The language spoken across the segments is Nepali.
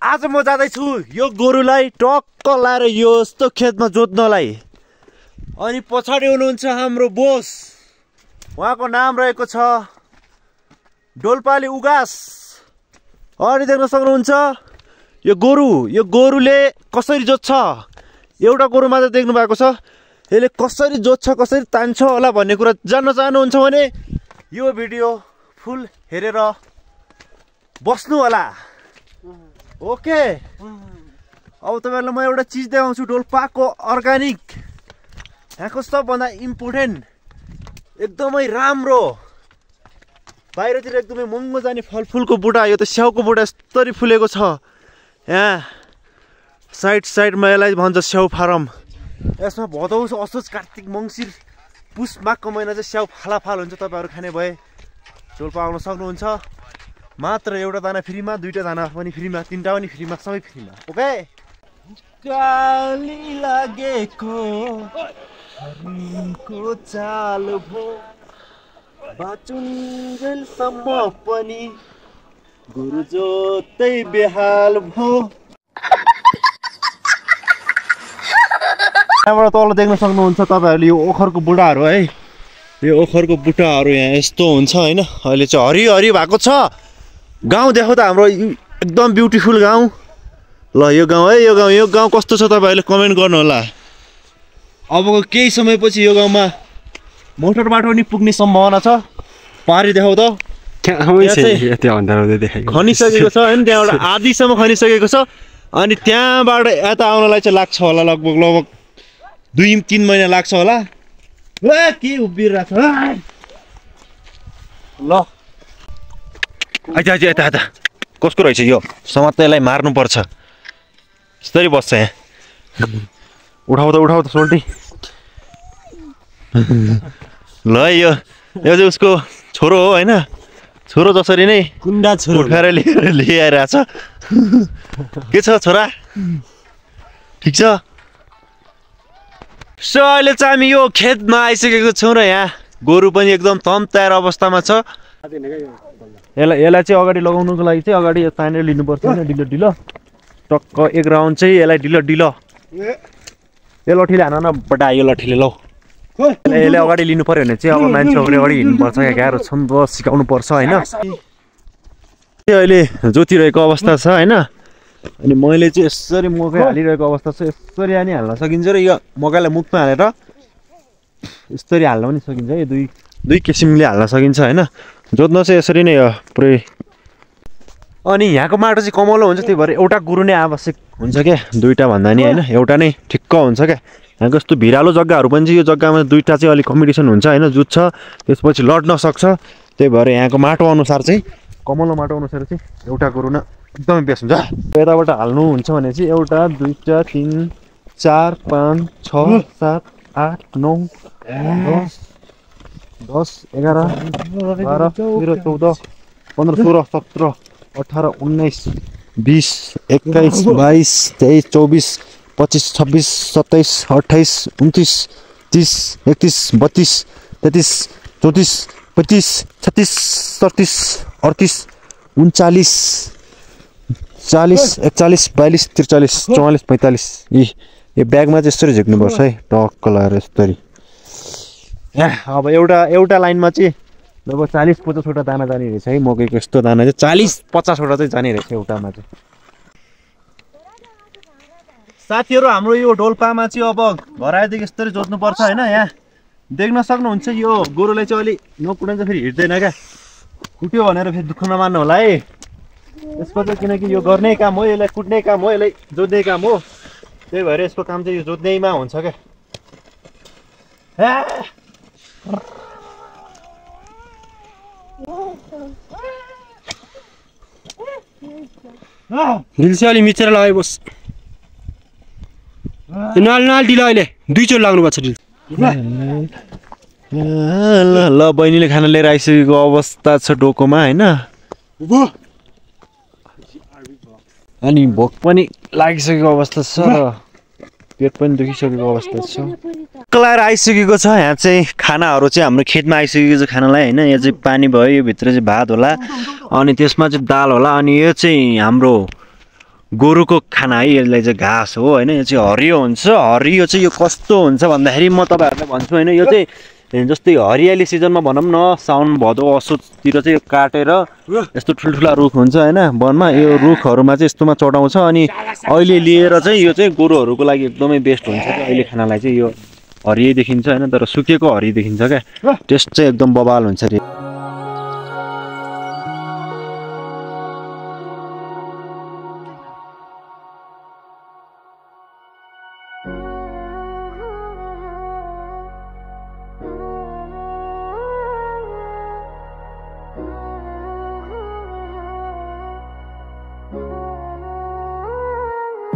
आज म जाँदैछु यो गोरुलाई टक्क लाएर यो यस्तो खेतमा जोत्नलाई। अनि पछाडि हुनुहुन्छ हाम्रो बोस, उहाँको नाम रहेको छ डोल्पाली उगास। अनि देख्न सक्नुहुन्छ यो गोरुले कसरी जोत्छ। एउटा गोरु मात्र देख्नु भएको छ, यसले कसरी जोत्छ कसरी तान्छ होला भन्ने कुरा जान्न चाहनुहुन्छ भने यो भिडियो फुल हेरेर बस्नु होला। ओके, अब तपाईहरुलाई म एउटा चीज देखाउँछु, डोल्पाको अर्गानिक, यहाँको सबभन्दा इम्पोर्टेन्ट, एकदमै राम्रो, बाहिरतिर एकदमै महँगो जाने फलफुलको बुटा। यो त स्याउको बुटा यस्तरी फुलेको छ। यहाँ साइडमा यसलाई भन्छ स्याउ फारम। यसमा भदौ असोज कार्तिक मङ्सिर पुस माघको महिना चाहिँ स्याउ फालाफाल हुन्छ। तपाईहरु खाने भए डोल्पा आउन सक्नुहुन्छ। मात्र एउटा दाना फ्रीमा, दुईटा दाना पनि फ्रीमा, तीनटा पनि फ्रीमा, सबै फ्रीमा। ओके, काली लागेको हरिको चाल भो, बाचुन्जेलसम्म पनि गुरु जोतै बेहाल भो। यहाँबाट तल देख्न सक्नुहुन्छ तपाईहरुले यो ओखरको बुढाहरू है। यो ओखरको बुट्टाहरू यहाँ यस्तो हुन्छ हैन। अहिले चाहिँ हरियो हरियो भएको छ। गाउँ देखो त हाम्रो एकदम ब्युटिफुल गाउँ। ल यो गाउँ है, यो गाउँ कस्तो छ तपाईहरुले कमेन्ट गर्नु होला। अबको केही समयपछि यो गाउँमा मोटर बाटो पनि पुग्ने सम्भावना छ। पारी देखाउ त, खनिसकेको छ हैन, त्यहाँबाट आधीसम्म खनिसकेको छ। अनि त्यहाँबाट यता आउनलाई चाहिँ लाग्छ होला लगभग 2-3 महिना लाग्छ होला। के उभिरहेछ ल, आइज यता कसको रहेछ यो, समात्दै यसलाई मार्नुपर्छ। यस्तरी बस्छ यहाँ। उठाउ त सोल्टी। ल यो चाहिँ उसको छोरो हो हैन, छोरो जसरी नै कुण्डा छोरो उठाएर लिएर छ। के छ छोरा, ठिक छ? सो अहिले चाहिँ हामी यो खेतमा आइसकेको छौँ र यहाँ गोरु पनि एकदम तम तयार अवस्थामा छ। यसलाई चाहिँ अगाडि लगाउनुको लागि चाहिँ अगाडि तानेर लिनुपर्छ हैन, ढिलो टक्क एक राउन्ड चाहिँ यसलाई ढिलो। यो लठीले हान न बडा, यो लठीले लौ। यसले अगाडि लिनु पर्यो भने चाहिँ अब मान्छे अगाडि हिँड्नुपर्छ, यहाँ गाह्रो छन्द सिकाउनु पर्छ हैन। अहिले जोतिरहेको अवस्था छ हैन। अनि मैले चाहिँ यसरी मकै हालिरहेको अवस्था छ। यसरी अनि हाल्न सकिन्छ र यो मकैलाई मुखमा हालेर यसरी हाल्न पनि सकिन्छ। यो दुई किसिमले हाल्न सकिन्छ हैन। जोत्न चाहिँ यसरी नै हो पुरै। अनि यहाँको माटो चाहिँ कमलो हुन्छ, त्यही भएर एउटा गुरु नै आवश्यक हुन्छ क्या, दुईटा भन्दा नि हैन, एउटा नै ठिक्क हुन्छ क्या। यहाँको यस्तो भिरालो जग्गाहरू पनि चाहिँ यो जग्गामा दुईटा चाहिँ अलिक कम्पिटिसन हुन्छ हैन, जुत्छ त्यसपछि लड्न सक्छ। त्यही भएर यहाँको माटो अनुसार चाहिँ, कमलो माटो अनुसार चाहिँ एउटा गुरु न एकदमै बेस्ट हुन्छ। यताबाट हाल्नु हुन्छ भने चाहिँ एउटा, दुईटा, 3, 4, 5, 6, 7, 8, 9, 10, 11, 12, 13, 14, 15, 16, 17, 18, 19, 20, 21, 22, 23, 24, 25, 26, 27, 28, 29, 30, 31, 32, 33, 34, 35, 36, 37, 38, 39, 40, 41, 42, 43, 44, 45। यो ब्यागमा चाहिँ यसरी झिक्नुपर्छ है, टक्क लगाएर यसरी। अब एउटा लाइनमा चाहिँ लगभग 40-50वटा दाना जाने रहेछ है। मकैको यस्तो दाना चाहिँ 40-50वटा चाहिँ जाने रहेछ एउटामा चाहिँ। साथीहरू, हाम्रो यो डोल्पामा चाहिँ अब घर आएदेखि यस्तरी जोत्नुपर्छ हैन। यहाँ देख्न सक्नुहुन्छ यो गोरुलाई चाहिँ अलि नकुटाउँदा फेरि हिँड्दैन क्या, कुट्यो भनेर फेरि दुःख नमान्नु होला है। यसको चाहिँ किनकि यो गर्ने काम हो, यसलाई कुट्ने काम हो, यसलाई जोत्ने काम हो। त्यही भएर यसको काम चाहिँ यो जोत्नेमा हुन्छ क्या। दिल्से अलि मिचेर लगाइ बस। नाल ढिलो, अहिले 2 चोट लाग्नुपर्छ ढिलो। ल बहिनीले खाना लिएर आइसकेको अवस्था छ डोकोमा हैन। अनि भोक पनि लागिसकेको अवस्था छ र पेट पनि दुखिसकेको अवस्था छ। कलाएर आइसकेको छ। यहाँ चाहिँ खानाहरू चाहिँ हाम्रो खेतमा आइसकेको छ खानालाई हैन। यहाँ चाहिँ पानी भयो, यो भित्र चाहिँ भात होला, अनि त्यसमा चाहिँ दाल होला, अनि यो चाहिँ हाम्रो गोरुको खाना है। यसलाई चाहिँ घाँस हो होइन। यो चाहिँ हरियो हुन्छ। हरियो चाहिँ यो कस्तो हुन्छ भन्दाखेरि म तपाईँहरूलाई भन्छु होइन, यो चाहिँ जस्तै हरियाली सिजनमा भनौँ न साउन भदौ असोजतिर चाहिँ यो काटेर यस्तो ठुल्ठुला रुख हुन्छ होइन वनमा, यो रुखहरूमा चाहिँ यस्तोमा चढाउँछ। अनि अहिले लिएर चाहिँ यो चाहिँ गोरुहरूको लागि एकदमै बेस्ट हुन्छ क्या। अहिले खानालाई चाहिँ यो हरियै देखिन्छ होइन, तर सुकेको हरियो देखिन्छ क्या। टेस्ट चाहिँ एकदम बबाल हुन्छ अरे।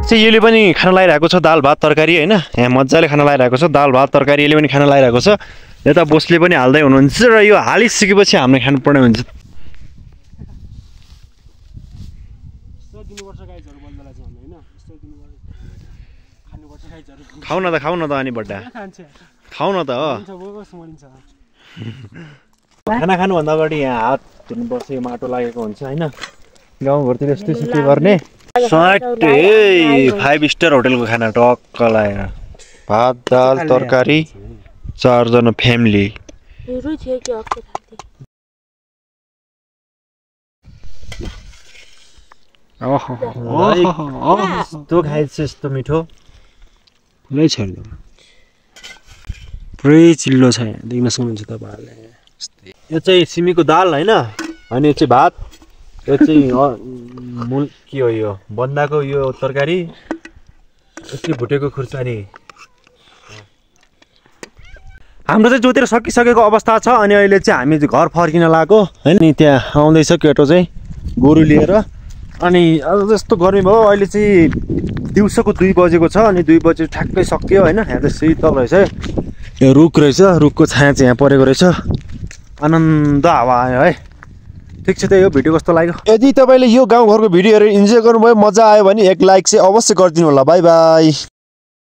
चाहिँ यसले पनि खाना लागिरहेको छ दाल भात तरकारी होइन। यहाँ मजाले खाना लागिरहेको छ दाल भात तरकारी, यसले पनि खाना लागिरहेको छ। यता बोसले पनि हाल्दै हुनुहुन्छ र यो हालिसकेपछि हामीले खानुपर्ने हुन्छ। खाऊ न त अनि बड्डा खाऊ न त हो। खाना खानुभन्दा अगाडि यहाँ हात धुनुपर्छ, यो माटो लागेको हुन्छ होइन। गाउँघरतिर यस्तै सुके गर्ने। 5 स्टार होटलको खाना टक्क लगाएर भात दाल तरकारी 4 जना फ्यामिली। यस्तो खाएछ यस्तो मिठो पुरै छ एकदम, पुरै चिल्लो छ यहाँ देख्न सक्नुहुन्छ तपाईँहरूले। यो चाहिँ सिमीको दाल होइन, अनि यो चाहिँ भात, यो चाहिँ मूल के हो यो बन्दाको यो तरकारी, यसले भुटेको खुर्सानी। हाम्रो चाहिँ जोतेर सकिसकेको अवस्था छ। अनि अहिले चाहिँ हामी घर फर्किन लागेको होइन। नि त्यहाँ आउँदैछ केटो चाहिँ गोरु लिएर। अनि जस्तो गर्मी भयो अहिले चाहिँ दिउँसोको 2 बजेको छ। अनि 2 बजे ठ्याक्कै सक्यो होइन। यहाँ चाहिँ शीतल रहेछ, यो रुख रहेछ, रुखको छाया चाहिँ यहाँ परेको रहेछ। आनन्द हावा आयो है। ठिक छ त, यो भिडियो कस्तो लाग्यो? यदि तपाईँले यो गाउँघरको भिडियोहरू इन्जोय गर्नुभयो, मजा आयो भने एक लाइक चाहिँ अवश्य गरिदिनु होला। By by.